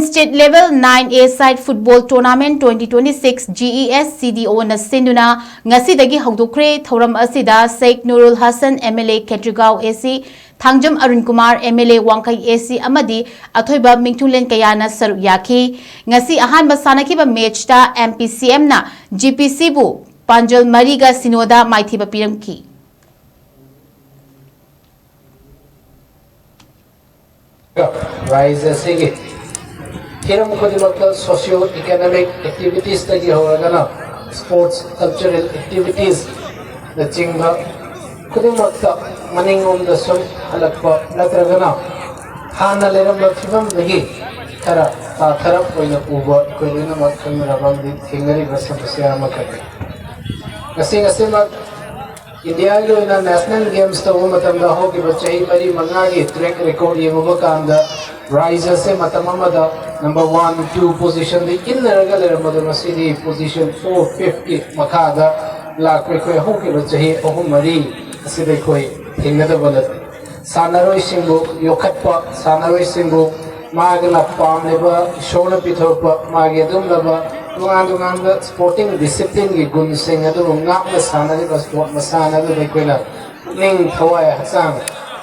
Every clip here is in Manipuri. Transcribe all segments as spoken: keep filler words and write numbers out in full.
State Level nine A Side Football Tournament twenty twenty-six G E S C D O ꯅ ꯁꯤꯟꯗꯨꯅ ꯉꯁꯤꯗꯒꯤ ꯍꯧꯗꯣꯛꯈ꯭ꯔꯦ꯫ ꯊꯧꯔꯝ ꯑꯁꯤꯗ ꯁꯦꯈ ꯅꯨꯔꯨꯜ Hasan, M L A Khetrigao A C, Thangjam Arun Kumar, M L A ꯋꯥꯡꯈꯩ A C ꯑꯃꯗꯤ ꯑꯊꯣꯏꯕ ꯃꯤꯡꯊꯨꯡꯂꯦꯟ ꯀꯌꯥꯅ ꯁꯔꯨꯛ ꯌꯥꯈꯤ꯫ ꯉꯁꯤ ꯑꯍꯥꯟꯕ ꯁꯥꯟꯅꯈꯤꯕ ꯃꯦꯆꯇ M P C M ꯅ G P C ꯕꯨ ꯄꯥꯟꯖꯜ ꯃꯔꯤꯒ ꯁꯤꯅꯣꯗ ꯃꯥꯏꯊꯤꯕ ꯄꯤꯔꯝꯈꯤ꯫ ꯔꯥꯏꯖ ꯑꯁꯤꯒꯤ ꯍꯤꯔꯝ ꯈꯨꯗꯤꯡꯃꯛꯇ socio economic activitiesꯇꯒꯤ ꯍꯧꯔꯒꯅ sports, cultural activitiesꯅꯆꯤꯡꯕ ꯈꯨꯗꯤꯡꯃꯛꯇ ꯃꯅꯤꯡꯂꯣꯝꯗ ꯁꯨꯝ ꯍꯜꯂꯛꯄ ꯅꯠꯇ꯭ꯔꯒꯅ ꯍꯥꯟꯅ ꯂꯩꯔꯝꯕ ꯐꯤꯕꯝꯗꯒꯤ ꯈꯔ ꯇꯥꯊꯔꯞ ꯑꯣꯏꯅ ꯎꯕ ꯑꯩꯈꯣꯏ ꯂꯣꯏꯅꯃꯛ ꯈꯪꯅꯔꯕ ꯑꯃꯗꯤ ꯊꯦꯡꯅꯔꯤꯕ ꯁꯃꯁ꯭ꯌꯥ ꯑꯃꯈꯛꯅꯤ꯫ ꯉꯁꯤ ꯉꯁꯤꯃꯛ ꯏꯟꯗꯤꯌꯥꯒꯤ ꯑꯣꯏꯅ national games ꯇꯧꯕ ꯃꯇꯝꯗ ꯍꯧꯈꯤꯕ ꯆꯍꯤ ꯃꯔꯤ ꯃꯉꯥꯒꯤ track record ꯌꯦꯡꯉꯨꯕ ꯀꯥꯟꯗ ꯔꯥꯏꯖ ꯑꯁꯦ ꯃꯇꯝ ꯑꯃꯗ number one, two positionꯗ ꯏꯟꯅꯔꯒ ꯂꯩꯔꯝꯕꯗꯣ ꯉꯁꯤꯗꯤ position four, fiveꯀꯤ ꯃꯈꯥꯗ ꯂꯥꯛꯄ ꯑꯩꯈꯣꯏ ꯍꯧꯈꯤꯕ ꯆꯍꯤ ꯑꯍꯨꯝ ꯃꯔꯤ ꯑꯁꯤꯗ ꯑꯩꯈꯣꯏ ꯊꯦꯡꯅꯗꯕ ꯅꯠꯇꯦ꯫ ꯁꯥꯟꯅꯔꯣꯏꯁꯤꯡꯕꯨ ꯌꯣꯛꯈꯠꯄ, ꯁꯥꯟꯅꯔꯣꯏꯁꯤꯡꯕꯨ ꯃꯥꯒꯤꯅ ꯄꯥꯝꯂꯤꯕ ꯏꯁꯣꯔꯅ ꯄꯤꯊꯣꯔꯛꯄ ꯃꯥꯒꯤ ꯑꯗꯨꯒꯨꯝꯂꯕ ꯇꯣꯉꯥꯟ ꯇꯣꯉꯥꯟꯕ sporting disciplineꯒꯤ ꯒꯨꯟꯁꯤꯡ ꯑꯗꯨꯕꯨ ꯉꯥꯛꯅ ꯁꯥꯟꯅꯔꯤꯕ sport ꯃꯁꯥꯟꯅ ꯑꯗꯨꯗ ꯑꯩꯈꯣꯏꯅ ꯄꯨꯛꯅꯤꯡ ꯊꯋꯥꯏ ꯍꯛꯆꯥꯡ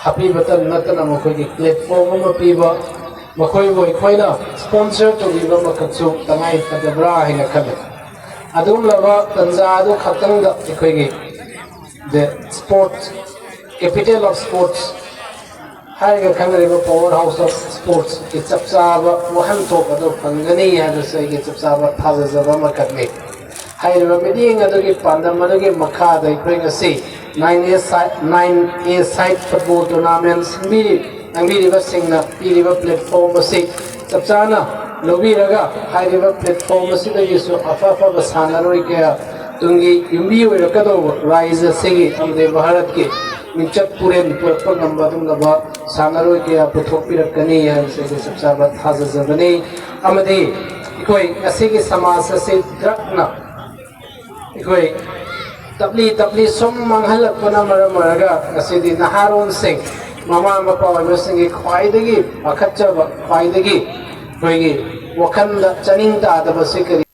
ꯍꯥꯞꯄꯤꯕꯇ ꯅꯠꯇꯅ ꯃꯈꯣꯏꯒꯤ platform ꯑꯃ ꯄꯤꯕ, ꯃꯈꯣꯏꯕꯨ ꯑꯩꯈꯣꯏꯅ sponsor ꯇꯧꯕꯤꯕ ꯑꯃꯈꯛꯁꯨ ꯇꯉꯥꯏ ꯐꯗꯕ꯭ꯔꯥ ꯍꯥꯏꯅ ꯈꯜꯂꯤ꯫ ꯑꯗꯨꯒꯨꯝꯂꯕ ꯇꯟꯖꯥ ꯑꯗꯨ ꯈꯛꯇꯪꯗ ꯑꯩꯈꯣꯏꯒꯤ the sports, capital of sports ꯍꯥꯏꯔꯒ ꯈꯪꯅꯔꯤꯕ power house of sportsꯀꯤ ꯆꯞ ꯆꯥꯕ ꯋꯥꯍꯟꯊꯣꯛ ꯑꯗꯨ ꯐꯪꯒꯅꯤ ꯍꯥꯏꯕꯁꯤ ꯑꯩꯒꯤ ꯆꯞ ꯆꯥꯕ ꯊꯥꯖꯖꯕ ꯑꯃꯈꯛꯅꯤ꯫ ꯍꯥꯏꯔꯤꯕ ꯃꯤꯠꯌꯦꯡ ꯑꯗꯨꯒꯤ ꯄꯥꯟꯗꯝ ꯑꯗꯨꯒꯤ ꯃꯈꯥꯗ ꯑꯩꯈꯣꯏ ꯉꯁꯤ nine A side, nine A side football tournament ꯁꯤꯟꯕꯤꯔꯤ-, ꯂꯥꯡꯕꯤꯔꯤꯕꯁꯤꯡꯅ ꯄꯤꯔꯤꯕ platform ꯑꯁꯤ ꯆꯞ ꯆꯥꯅ ꯂꯧꯕꯤꯔꯒ ꯍꯥꯏꯔꯤꯕ platform ꯑꯁꯤꯗꯒꯤꯁꯨ ꯑꯐ ꯑꯐꯕ ꯁꯥꯟꯅꯔꯣꯏ ꯀꯌꯥ ꯇꯨꯡꯒꯤ ꯌꯨꯝꯕꯤ ꯑꯣꯏꯔꯛꯀꯗꯧꯕ ꯔꯥꯏꯖ ꯑꯁꯤꯒꯤ ꯑꯃꯗꯤ ꯚꯥꯔꯠꯀꯤ ꯃꯤꯡꯆꯠ ꯄꯨꯔꯦꯟ ꯄꯨꯔꯛꯄ ꯉꯝꯕ ꯑꯗꯨꯒꯨꯝꯂꯕ ꯁꯥꯟꯅꯔꯣꯏ ꯀꯌꯥ ꯄꯨꯊꯣꯛꯄꯤꯔꯛꯀꯅꯤ ꯍꯥꯏꯕꯁꯤ ꯑꯩꯈꯣꯏ ꯆꯞ ꯆꯥꯕ ꯊꯥꯖꯖꯕꯅꯤ꯫ ꯑꯃꯗꯤ ꯑꯩꯈꯣꯏ ꯉꯁꯤꯒꯤ ꯁꯃꯥꯖ ꯑꯁꯤ drugꯅ ꯑꯩꯈꯣꯏ ꯇꯞꯂꯤ ꯇꯞꯂꯤ ꯁꯨꯝ ꯃꯥꯡꯍꯜꯂꯛꯄꯅ ꯃꯔꯝ ꯑꯣꯏꯔꯒ ꯉꯁꯤꯗꯤ ꯅꯍꯥꯔꯣꯜꯁꯤꯡ, ꯃꯃꯥ ꯃꯄꯥ ꯑꯣꯏꯕꯁꯤꯡꯒꯤ ꯈ꯭ꯋꯥꯏꯗꯒꯤ ꯄꯥꯈꯠꯆꯕ, ꯈ꯭ꯋꯥꯏꯗꯒꯤ ꯑꯩꯈꯣꯏꯒꯤ ꯋꯥꯈꯜꯗ ꯆꯥꯅꯤꯡ ꯇꯥꯗꯕꯁꯤ ꯀꯔꯤ?